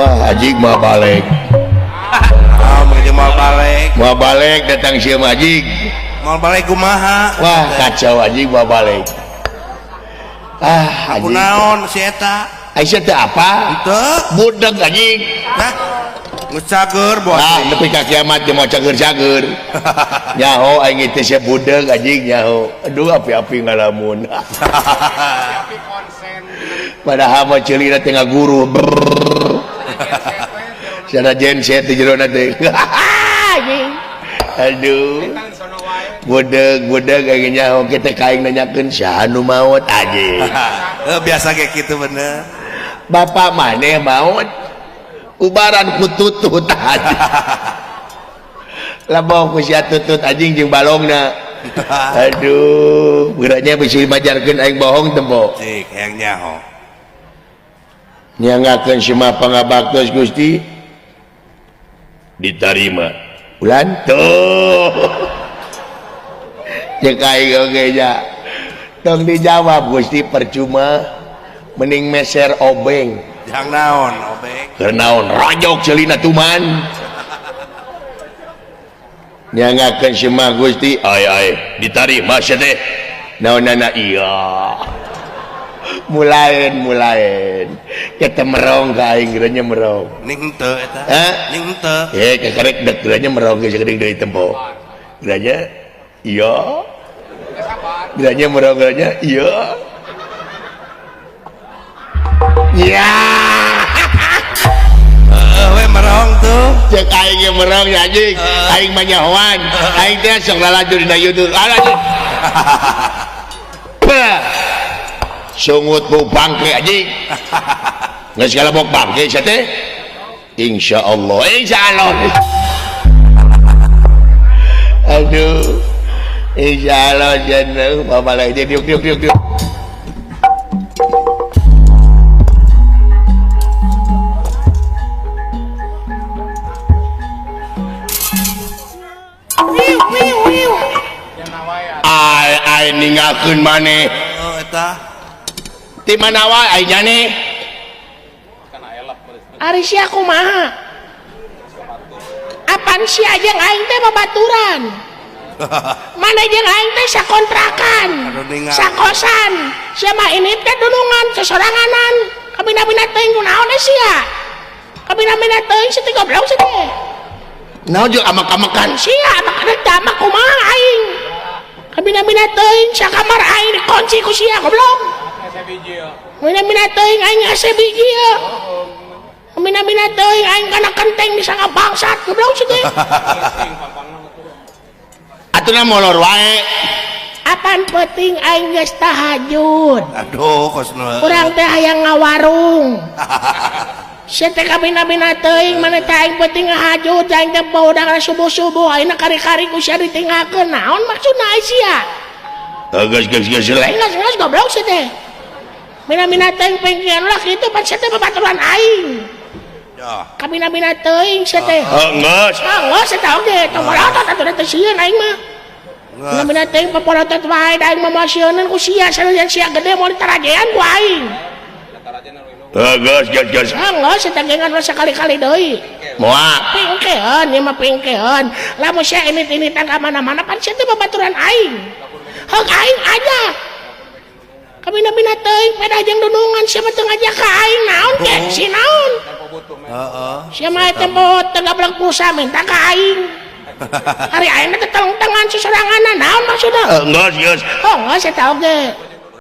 Wah, Ajik mau balik. Ah, mau balik. Mau balik datang si Ajik. Mau balik kumaha? Wah, kacau Ajik mau balik. Ah, aku Ajik. Naon si eta? Aisyah teh apa? Teu. Budeg Ajik. Hah? Geus cager bos. Ah, nepi ka kiamat ge mau cager-cager. Nyaho aing teh sia budeg anjing nyaho. Aduh api-api ngalamun. Padahal mah ceulina teh ngaguru. Sana genset di jerona teh. Aduh. Budeg-budeg aing nyaho kita ka aing nanyakeun saha nu maot anjing. Biasa kayak gitu bener. Bapak maneh maot. Ubaran ku tutut anjing. Labong ku sia tutut anjing jeung balongna. Aduh, beuranya bisi majarkeun aing bohong tempo. Cik, hayang nyaho. Nyangakeun sima pangabaktos Gusti ditarima. Ulan tuh. Ceuk aing oge nya. Tong dijawab Gusti percuma mending meser obeng. Jang naon obeng? Keur naon rojok ceulina tuman. Nyangakeun sima Gusti ay ay ditarima sia teh. Naonana iya. Mulain mulain. Kita merong ka aing geureuh merong. Ning henteu eta. Hah? Ning henteu. Eh kekerek dek geureuh merong geus geuning deui tempo. Geureuh iya. Geureuh merong geureuh iya. Ya. We merong tuh. Cek aing ge merong ya anjing. Aing mah nyahoan. Aing teh sok lalaju dina YouTube. Alah. Sungut bau bangke anjing. Geus galebok bangke sia teh. Insyaallah, insyaallah. Aduh. Insyaallah jeneng bapak lagi diuk diuk diuk diuk. Ai ai ninggalkeun maneh. Oh eta. Ti mana wae ai jane? Ari sia kumaha? Apan sia jeung aing teh babaturan? Mana jeung aing teh sakontrakan, sakosan. Sia mah ini teh dulungan sesoranganan. Kabina-bina teuing kunaon sia? Kabina-bina teuing si teh goblok si teh. Naon jeung amak-amakan? Sia amak teh amak kumaha aing? Kabina-bina teuing sakamar aing dikunci ku sia goblok. Kabina-bina teuing aing hese biji ieu. Kabina-bina teuing aing kana kenteng disangka bangsat goblok si teh. Atuna molor wae. Apan penting aing geus tahajud. Aduh kosna. Urang teh hayang ngawarung. Sia teh kabina-bina teuing mana teh aing penting ngahajud aing teh baudang subuh-subuh ayeuna kari-kari ku sia ditinggalkeun naon maksudna ai sia? Geus geus geus le. Geus geus goblok sia teh. Mina-mina teuing pengkian lah kitu pan sia teh babaturan aing. Kabina-bina teuing sia teh. Heeh geus. Heeh geus eta oge tong balotot atuh teh sieun aing mah. Mina-mina teuing paporotot wae da aing mah moal sieuneun ku sia sanajan sia gede moal ditarajean ku aing. Geus geus geus. Ah geus eta gengan mah sakali-kali deui. Moal. Pingkeun ieu mah pingkeun. Lamun sia init-initan ka mana-mana pan sia teh babaturan aing. Heug aing aja. Kabina-bina teuing pedah jeung dunungan sia mah teu ngajak ka aing naon ge si naon. Heeh. Sia mah teh moal teu gablek pulsa minta ka aing. Hari aing teh telengtengan sesoranganan naon maksudna? Geus geus. Oh geus eta oge.